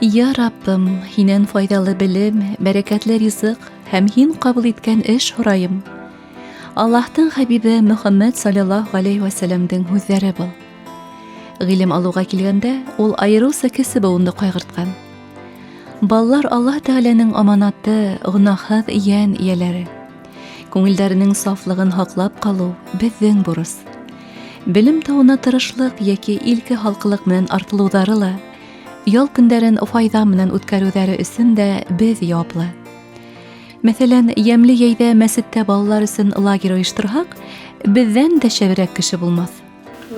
Я Раббым, һинән файҙалы белем, бәрәкәтле ризыҡ һәм һин ҡабул иткән эш һорайым. Аллаһтың хәбибе Мөхәммәд саллаллаһу ғәләйһи вәсәләмдең һүҙҙәре был. Ғилем алыуға килгәндә, ул айырыуса кесе быуынды ҡайғыртҡан. Балалар Аллаһ Тәғәләнең аманаты, гонаһһыҙ йән эйәләре. Күңелдәренең сафлығын һаҡлап ҡалыу беҙҙең бурыс. Белем тауына тырышлыҡ йәки илке һалҡылыҡ менән артылыуҙары ла, ял көндәрен файҙа менән үткәреүҙәре өсөн дә беҙ яуаплы. Мәҫәлән, йәмле йәйҙә мәсеттә балалар өсөн лагерь ойошторһаҡ, беҙҙән дә шәберәк кеше булмаҫ.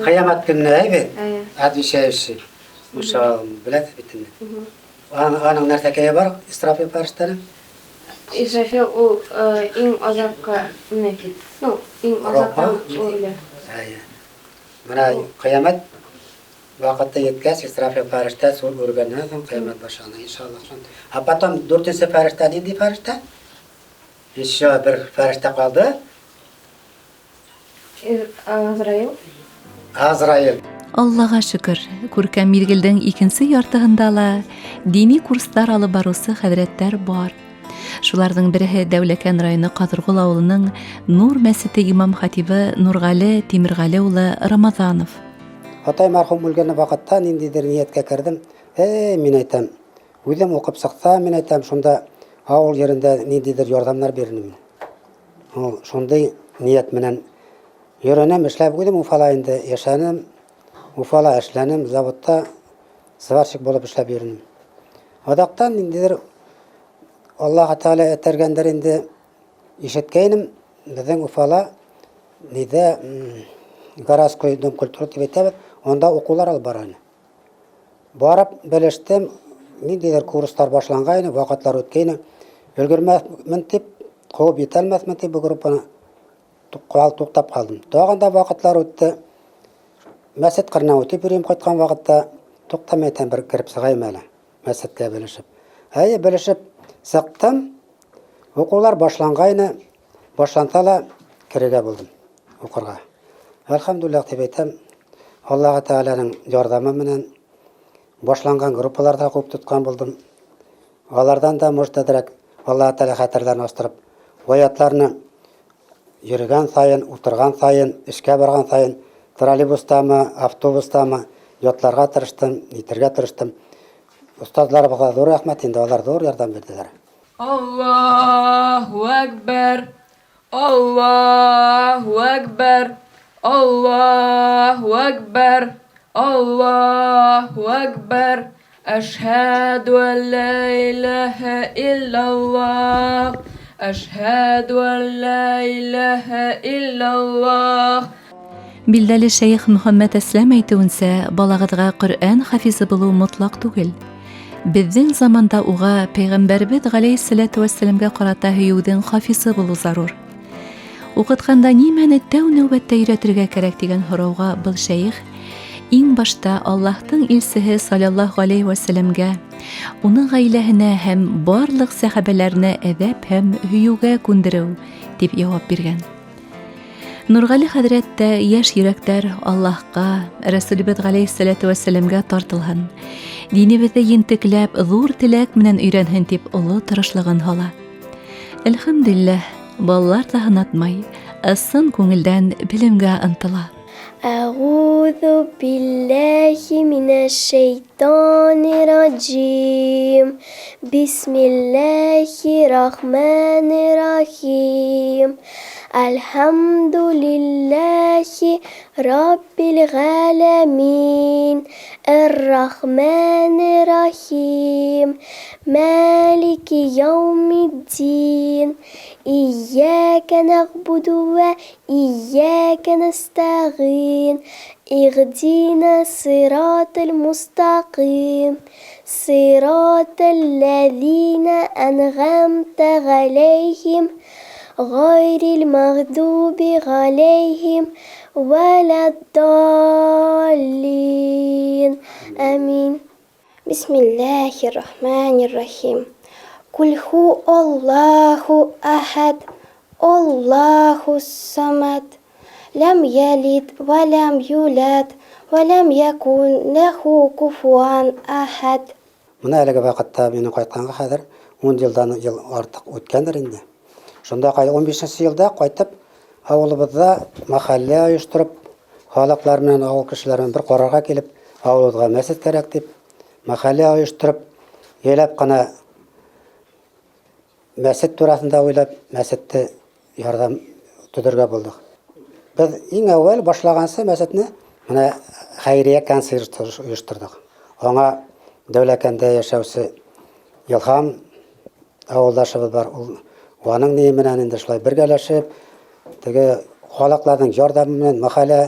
Ҡыямәт көнөнә әйбәт, отвечающий. Муса беләһеҙ бит инде. Аның нәрсәкәйе бар, Исрафил фәрештәнең? Исрафил ул иң аҙаҡҡы, ну, иң аҙаҡтан ул үлә. Әйе. Менә ҡыямәт ваҡыты еткәс, Исрафил фәрештә сур өргәннән һуң ҡыямәт башлана, иншаллаһ. А потом дүртенсе фәрештә ниндәй фәрештә? Еще бер фәрештә ҡалды. Азраил. Азраил. Аллаға шөкөр, күркәм миҙгелдең икенсе яртыһында ла дини курстар алып барыусы хәҙрәттәр бар. Шуларҙың береһе Дәүләкән районы Ҡаҙырғол ауылының Нур мәсете имам хатибы Нурғәле Тимерғәле улы Рамаҙанов. Атай мәрхүм үлгән ваҡытта ниндәйҙер ниәткә керҙем. Эй, мин әйтәм, үҙем уҡып сыҡса, мин әйтәм, шунда ауыл ерендә ниндәйҙер ярҙамдар бирер. Ул шундай ниәт менән йөрөнөм, эшләп үҙем Уфала инде йәшәнем. Уфала эшләнем, заводта сварщик булып эшләп йөрөнөм. Аҙаҡтан ниндәйҙер Аллаһ Тәғәлә этәргәндер инде ишеткәйнем, беҙҙең Уфала ниҙә городской дом культуры тип әйтәбеҙ, унда уҡыулар алып бара ине. Барып белештем, ниндәйҙер курстар башланғайны, ваҡытлар үткәйне. Өлгөрмәҫмен тип, ҡыуып етә алмаҫмын тип группаны туҡтап ҡалдым. Тағын да ваҡытлар үтте. Мәсет ҡырынан үтеп йөрөйөм ҡайтҡан ваҡытта, туҡтамай әйтәм, бер кереп сығайым әле мәсеткә белешеп. Әйе, белешеп сыҡтым. Уҡыулар башланғайны, башланса ла керергә булдым уҡырға. Әлхәмдүлилләһ тип әйтәм, Аллаһ Тәғәләнең ярҙамы менән башланған группаларҙа ҡыуып тотҡан булдым. Аларҙан да может әҙерәк Аллаһ Тәғәлә хәтерҙәрен астырып, аятларны йөрөгән һайын, ултырған һайын, эшкә барған һайын, троллейбустамы, автобустамы ятларға тырыштым, итергә тырыштым. Остазларыбыҙға ҙур рәхмәт инде, алар ҙур ярҙам бирҙеләр. Аллаһу әкбәр, Аллаһу әкбәр, Аллаһу әкбәр, Аллаһу әкбәр. Әшһәду ән ла илаһа иллаллаһ. Әшһәду ән ла илаһа иллаллаһ. Билдәле шәйех Мөхәммәт Әсләм әйтеүенсә, балағыҙға Ҡөрьән хафизы булыу мотлаҡ түгел. Беҙҙең заманда уға пәйғәмбәребеҙ ғәләйһиссәләтү вәссәләмгә ҡарата һөйөүҙең хафизы булыу зарур. Уҡытҡанда нимәне тәү нәүбәттә өйрәтергә кәрәк тигән һорауға был шәйех иң башта Аллаһтың илсеһе саллаллаһу ғәләйһи вәсәләмгә, уның ғаиләһенә һәм барлыҡ сәхәбәләренә әҙәп һәм һөйөүгә күндереү тип яуап биргән. Нурғәле хәҙрәт тә йәш йөрәктәр Аллаһҡа, Рәсүлебеҙ ғәләйһиссәләтү вәссәләмгә тартылһын, динебеҙҙе ентекләп, ҙур теләк менән өйрәнһен тип оло тырышлығын һала. Әлхәмдүлилләһ, балалар ҙа һынатмай, ысын күңелдән белемгә ынтыла. أعوذ بالله من الشيطان الرجيم بسم الله الرحمن الرحيم الحمد لله رب العالمين الرحمن الرحيم مالك يوم الدين إياك نعبد وإياك نستعين اهدنا الصراط المستقيم صراط الذين أنعمت عليهم غير المغضوب عليهم ولا الضالين آمين بسم الله الرحمن الرحيم قل هو الله أحد الله الصمد لم يلد ولم يولد ولم يكن له كفوا أحد. Менә әлеге вакытта минем кайтканга хәзер 10 елдан ел артык үткәндер инде. Шунда кай 15 елда кайтып авылыбызда мәхәллә оештырып, халыклар белән, авыл кешеләре белән бер карарга килеп, авылыбызга мәчет кирәк дип, мәхәллә оештырып, җайлап кына мәчет турасында уйлап, мәчетте ярдәм төзергә булдык. Без иң әүвәл башлаганчы мәчетне менә хәйрия концерт оештырдык. Аңа Дәүләкәндә яшәүче Илһам авылдашыбыз бар. Ул аның ние белән инде шулай бергәләшеп, теге халыкларның ярдәме белән мәхәллә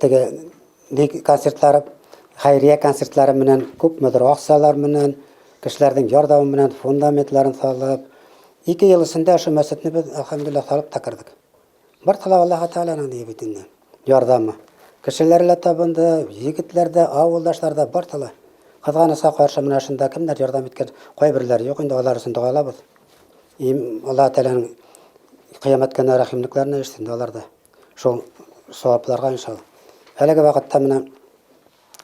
теге концертлары, хәйрия концертлары белән күпмедер акчалар белән, кешеләрнең ярдәме белән фундаментларын салып, 2 ел эчендә шул мәчетне без, әлхәмдүлилләһ, салып та кердек. Бар тала Аллаһ Тәгаләнең ди бит инде. Ярдәме. Кешеләр лә табынды, егетләр дә, авылдашлар да бар тала. Кызганычка каршы менә шунда кемнәр ярдәм иткән, кайберләре юк инде, алар өчен дога алабыз. Им Аллаһ Тәгаләнең кыямәт көнне рәхимлекләренә ирешсен алар да. Шул савапларга иншалла. Әлеге вакытта менә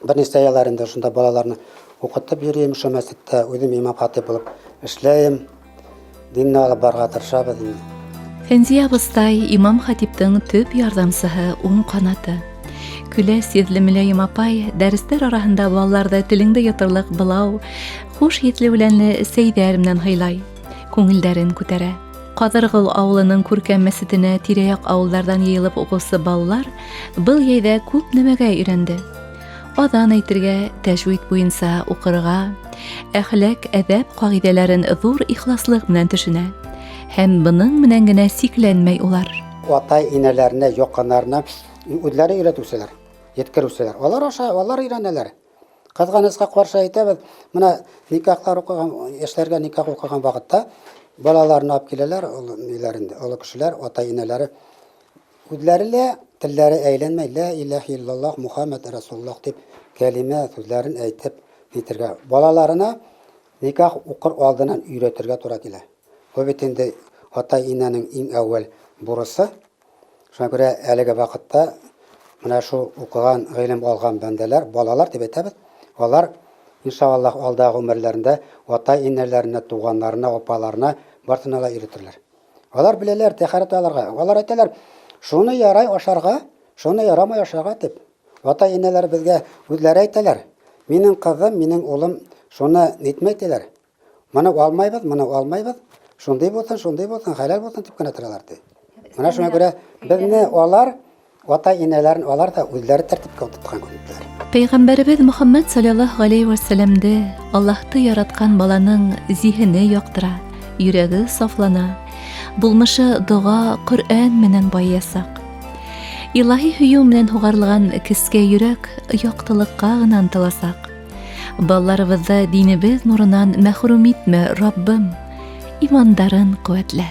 берничә еллар инде шунда балаларны укытып йөрим, шул мәчеттә үзем имам хатип булып эшләем. Динне алып барырга тырышабыз инде. Фәнзия абыстай имам хатиптың төп ярдәмсеһе, уң канаты. Көләс йөзле мөлаем апай дәресләр араһында балаларда телеңде йотырлык былау, хуш есле үләнле сәйдәр менән һыйлай, күңелдәрен күтәрә. Кадыргол авылының күркәм мәчетенә тирә-як авыллардан йыелып укучы балалар был йәйдә күп нәмәгә өйрәнде. Адан әйтергә, тәҗвид буенча укырга, әхлак, әдәп кагыйдәләрен зур ихласлык белән төшенә. Һәм бының менән генә сикләнмәй улар. Атай-инәләренә, якыннарына үзләре өйрәтүчеләр, җиткерүчеләр. Алар аша, алар өйрәнәләр. Кызганычка каршы әйтәбез, менә никахлар укыган, яшьләргә никах укыган вакытта балаларны алып киләләр, олы ниләр инде, олы кешеләр, ата-инәләре үзләре лә телләре әйләнмәй, лә илаһ иллаллаһ Мухаммад расулуллаһ дип кәлимә сүзләрен әйтеп нитергә. Балаларына никах укыр алдыннан өйрәтергә туры килә. Бу бит инде ата-инәнең иң әүвәл бурысы. Шуңа күрә әлеге вакытта менә шул укыган, гыйлем алган бәндәләр, балалар дип әйтәбез, алар иншаллаһ алдагы гомерләрендә ата-инәләренә, туганнарына, апаларына барсына да өйрәтерләр. Алар беләләр тәһарәт алырга. Алар әйтәләр, шуны ярай ашарга, шуны ярамый ашарга дип. Ата-инәләр безгә үзләре әйтәләр. Минем кызым, минем улым шуны нитмәй диләр. Моны алмайбыз, моны алмайбыз. Шундый булсын, шундый булсын, хәләл булсын дип кенә торалар ди. Менә шуңа күрә безне алар ата-инәләрен алар да үзләре тәртипкә утырткан күренекләр. Пәйгамбәребез Мөхәммәд саллаллаһу галәйһи вә сәлләмде Аллаһты яраткан баланың зиһене яктыра, йөрәге сафлана, булмышы дога, Коръән менән байыясак. Илаһи һөю менән һугарылган кескәй йөрәк яктылыкка гына ынтыласак. Балаларыбызды динебез нурынан мәхрүм итмә, Раббым, имандарын куәтлә.